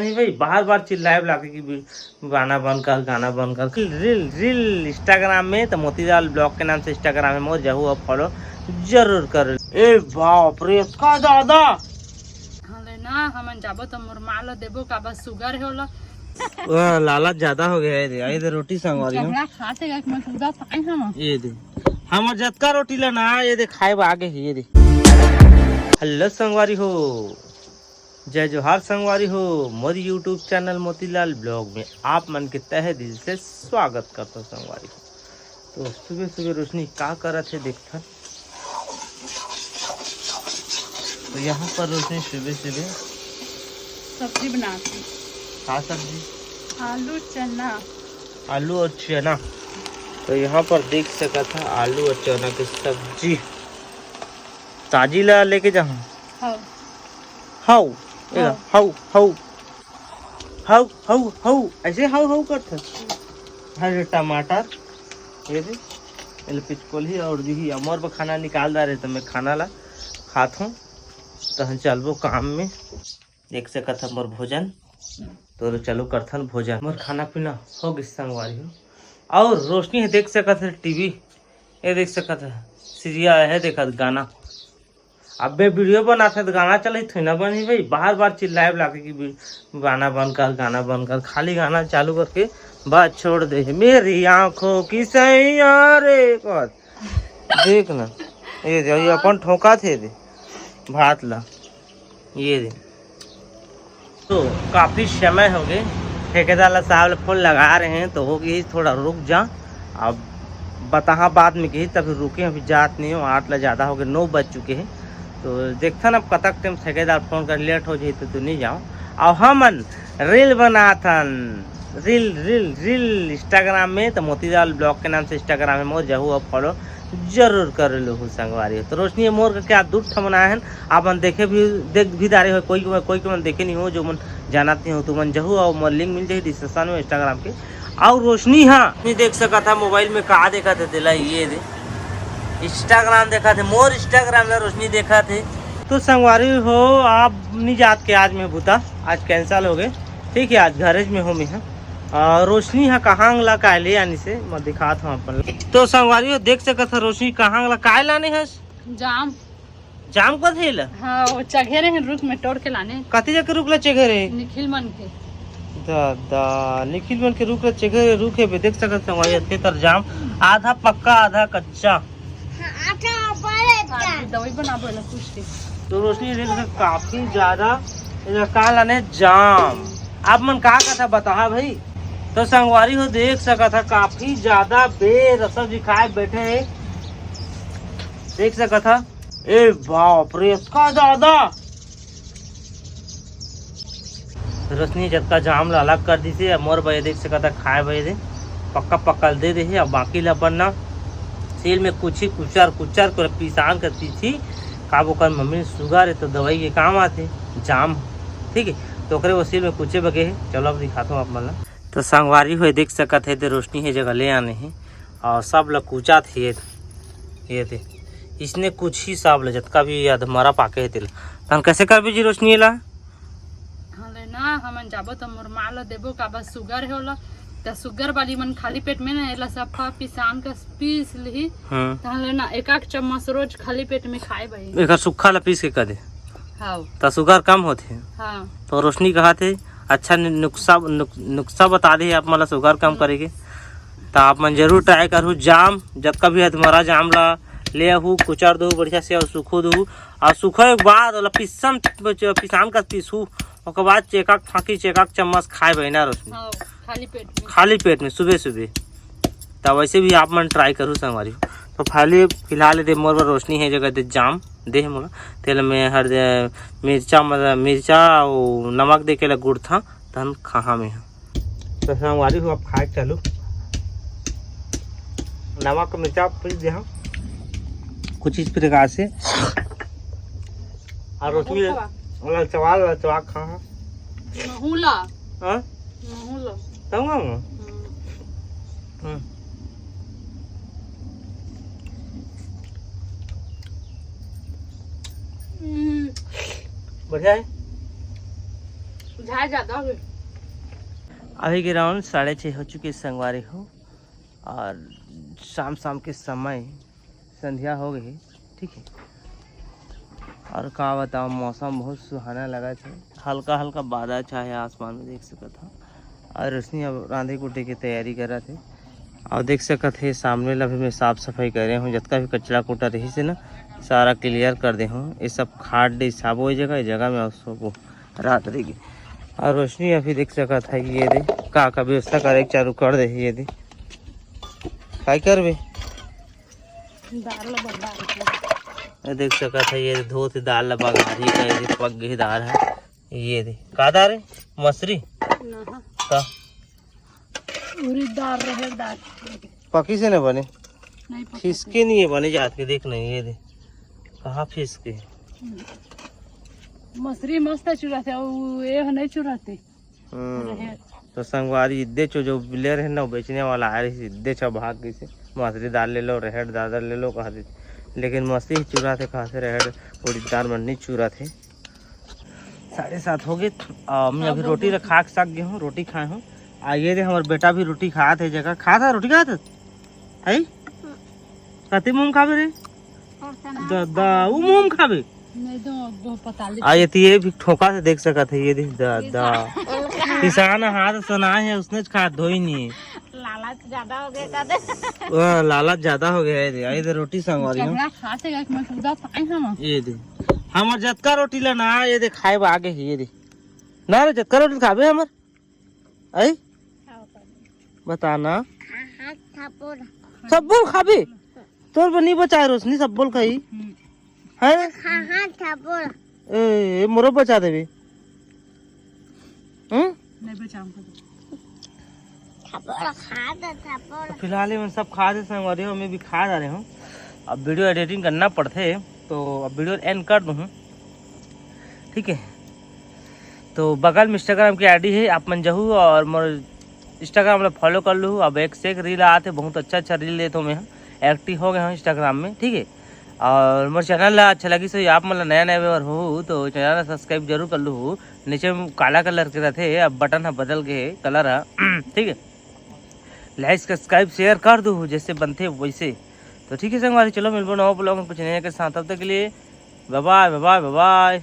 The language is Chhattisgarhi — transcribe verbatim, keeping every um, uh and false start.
नहीं भाई, बार बार चिल्लाए लागे कि भी गाना बंद कर, गाना बंद कर। रील, रील Instagram में तो मोतीलाल ब्लॉग के नाम से Instagram है मोर, जाहू अब फॉलो जरूर कर। ए बाप रे, का दादा। हाँ ले ना, हमन जाबो तो मोर माँ ला देबो का बस सुगर है ओला। वाह, लालच ज्यादा हो गया है रे। आई दे रोटी संगवारी हो। चहला खाते गए मैं पूरा पाए हम। ये दे, हमर जतका रोटी ला ना, ये दे खाए बा आगे ही, ये दे। हेलो संगवारी हो, जय जोहार संगवारी हो, मोर YouTube चैनल मोतीलाल ब्लॉग में आप मन के तहे दिल से स्वागत करता संगवारी हो। तो सुबह सुबह रोशनी का करत है देखथन। तो यहाँ पर रोशनी सुबह सुबह सब्जी बनाती। का सब्जी? आलू चना। आलू और चना। तो यहाँ पर देख सकत है आलू और चना की सब्जी ताजी ला लेके जाऊँ। हाँ। हाउ, ए, हाँ। How, how. How, how, how. ऐसे हाउ, हाउ करथे। हरे टमाटर, ये दे, एले पिचकोली और दिही। अमर ब खाना निकाल दा रहे, तो मैं खाना ला खात हूँ, तहन चलबो काम में। देख सकत ह मोर भोजन, तो चलो करथन भोजन। मोर खाना पीना हो गिस संगवारी हो। और रोशनी है, देख सकत है टीवी, ये देख सकत है सीरियल है, देखत गाना। अबे वीडियो बनाथे त गाना चलही थोड़ी ना बनही भाई, बार बार चिल्लाए लागे कि भी गाना बंद कर, गाना बंद कर, खाली गाना चालू करके बात छोड़ दे है। मेरी आंखों की सैया रे, कहत देख ना, ये दे, ये अपन ठोका थे दे भात ला, ये दे। तो काफ़ी समय हो गए, ठेकेदार ला साहब ला फोन लगा रहे हैं, तो हो गई थोड़ा रुक जा। अब बताहा बाद में कही, तभी रुके, अभी जात नहीं हो, आठ ला ज़्यादा हो गए, नौ बज चुके हैं। तो देखथन अब कतक टाइम ठेकेदार फोन कर, लेट हो जाए तो, तो नहीं जाओ। और हमन रील बनाथन, रील, रील, रील Instagram में, तो मोतीलाल ब्लॉग के नाम से Instagram है मोर, जाहू और फॉलो जरूर कर लेहू संगवारी हो। तो रोशनी मोर का क्या दू ठमन आए हैं, आप मन देखे भी, देख भी डारे हो, कोई कोई के मन देखे नहीं हो, जो मन जानत नहीं हो, तो मन जाहू और मोर लिंक मिल जाही डिस्क्रिप्शन में Instagram के। और रोशनी हाँ, नहीं देख सकत है मोबाइल में का देखत है तेला, ये दे Instagram देखत है, मोर Instagram ला रोशनी देखत है। तो संगवारी हो, आप नहीं जात के आज मैं बुता, आज कैंसिल हो गए, ठीक है, आज घरेज में हो मैं। हाँ, और रोशनी हा कहांग ला काय ले आनी से मैं दिखात हूँ अपन ला। तो संगवारी हो, देख सकत ह रोशनी कहांग ला काय लाने हस? जाम। जाम कथे ला? हाँ, वो चघे रहे रुख में, तोड़ के लाने। कति जगह रुख ला चघे रहे? निखिल मन के। दादा, निखिल मन के रुख ला चघे रहे, रुख है बे, देख सकत संगवारी, अतके तर जाम, आधा पक्का आधा कच्चा। हाँ, अच्छा, बड़े आज का। दवाई बनाबो एला कुछ के। तो रोशनी देख सकत काफी ज्यादा एला का लाने जाम। आप मन का कथा बताहा भाई? तो संगवारी हो देख सकत ह काफी ज्यादा बेर सब जी खाए बैठे हे। देख सकत ह, ए बाप रे, का दादा। रोशनी जतका जाम ला अलग कर दिसे, अब मोर बर देख सकत ह खाए बर दे, पक्का पक्का ल दे दे हे। अब बाकी ला अपन ना सील में कुछी कुचर कुचर कर पिसान कर पीसी, काबर ओकर मम्मी ल सुगर हे तो दवाई के काम आथे जाम, ठीक है, तो ओकरे वो सील में कुचे बगे हे। चलो अब दिखाता हूँ आप मन ला। तो संगवारी हो देख सकत हे, ते रोशनी हे जगह ले आने हे और सब ला कुचात हे, ये दे, इसने कुछ ही सब ला जतका भी अधमरा पाके हे तेला। तहन कैसे करबे जी रोशनी एला? हाँ ले ना, हमन जाबो त मोर माँ ल देबो, काबर सुगर हे ओला। त सुगर वाली मन खाली पेट में ना एला सफा पिसान कस पीस लिही। हम्म। तहन ले ना एक आध चम्मच रोज खाली पेट में खाए भाई। एकर सुक्खा ला पीस के कर दे। हाँ। त सुगर कम होथे। हाँ। तो रोशनी कहा थे अच्छा नु-, नुस्खा नुक-, नुस्खा बता दे आप मन ला सुगर कम हम्म। करे के। त आप मन जरूर ट्राई करहू। जाम जतका भी अधमरा जाम ला ले आहू, कुचर दू बढ़िया से और सुखो दू। और सुखोए के बाद ओला पिस्सन, पिसान कस पीसहू, ओकर बाद चेकाक फाँकी, चेकाक चम्मच खाए बहिना रोशनी। हाँ, खाली पेट में। खाली पेट में सुबह सुबह। त वैसे भी आप मन ट्राई करू संगवारी हो। तो फाली फिलहाल दे मोर बर रोशनी हे जगह दे जाम दे हे मोला। तेल में हर दे मिर्चा, मतलब मिर्चा और नमक दे के ला गुड़था, तहन खाहा में। तो संगवारी हो, अब खाए चालू। नमक मिर्चा पीस दे हम कुछ इस प्रकार से। और उसमें ललचवा, ललचवा खा। महूला। हाँ? महूला। तब हम? हम्म। हम्म। हम्म। बढ़िया है। झाड़ जाता हूँ। अभी के राउंड साढ़े छः हो चुके संगवारी हो, और शाम शाम के समय संध्या हो गई है, ठीक है। और का बताओ, मौसम बहुत सुहाना लगा है, हल्का हल्का बादल छाया है आसमान में, देख सकत हो। और रोशनी अब रांधे कुटे की तैयारी कर रहा थे। और देख सकत है सामने ला भी मैं साफ सफाई करे हूँ, जतका भी कचरा कुटा रही से ना, सारा क्लियर कर दे हूँ। ये सब खाद दे साबो जगह, ये जगह में उसको रात रहेगी। और रोशनी अभी देख सकत है, ये दे का का व्यवस्था करे के चालू कर दे, ये दे का करबे। दाल ला बघार के। ये देख सकत है, ये धोत दाल ला बघारी का, ये पक गई दाल है। ये दे का दाल है? मसूरी ना, का? उरी दाल, रहेर दाल। पकी से नहीं बने, नहीं पका फिसके नहीं है बने जात के, देख नहीं, ये दे कहाँ फिसके। मसूरी मस्त चुरा थे, वो ये नहीं चुरा थे। हम्म। रहेर। तो संगवारी इद्दे चो जो बिले रहे ना, वो बेचने वाला आए रही, इद्दे चो भाग गई से, मसूरी दाल ले लो, रहेर दाल ले लो कहा दे, लेकिन मसूरी चुरा थे कहा से, रहेर उड़ीद दाल मन नहीं चुरा थे। साढ़े सात हो गए। आ, मैं अभी रोटी रखा के सक गए हूँ, रोटी खाए हूँ। आ ये दे हमारे बेटा भी रोटी खात है, जगह खात है, रोटी खात है, है? कति मुंह खाबे रे? दादा, वो मुंह खाबे। नहीं तो अब पता ले। आ ये तो ये भी ठोका से देख सकत है, ये दे दादा। किसान हाथ सुना है, उसने खात धोई नहीं है। लालच ज्यादा हो गया का दे? वाह, लालच ज्यादा हो गया है। आई तो रोटी संगवारी हूँ। झगड़ा खाते गए, मैं पूरा पाए हम। ये दे, हमर जतका रोटी ला ना, ये दे खाए बा आगे ही, ये दे ना रे, जतका रोटी खाबे हमर। आई बता ना। हाँ, हाँ, थापोर। सब बोल खाबे, तोर बर नहीं बचाए रोशनी, सब बोल खाई। हम्म। है? हाँ, हाँ, थापोर। ए, ए, मोरो बचा देबे। हम्म? नहीं बचाऊंगा तो। थप्पड़ खा दे, थप्पड़। तो फिलहाल ये मन सब खा दे संगवारी हो, मैं भी खा जा रहे हूँ। अब वीडियो एडिटिंग करना पड़थे, तो अब वीडियो एंड कर दूँ, ठीक है। तो बगल में इंस्टाग्राम की आईडी है, आप मन जहू और मोर इंस्टाग्राम ला फॉलो कर लू। अब एक से एक रील आते, बहुत अच्छा अच्छा रील देता हूँ मैं, एक्टिव हो गया हूँ इंस्टाग्राम में, ठीक है। और मोर चैनल ला अच्छा लगी सो आप मन ला नया नया व्यूअर हो तो चैनल ला सब्सक्राइब जरूर कर लू। नीचे में काला कलर के रहथे, अब बटन ह बदल गए हे कलर ह, ठीक है। लाइक सब्सक्राइब शेयर कर दू जैसे बनथे वैसे। तो ठीक है संगवारी, चलो मिलबो नवा ब्लॉग में कुछ नया के साथ, तब तक के लिए बाय बाय, बाय बाय, बाय बाय।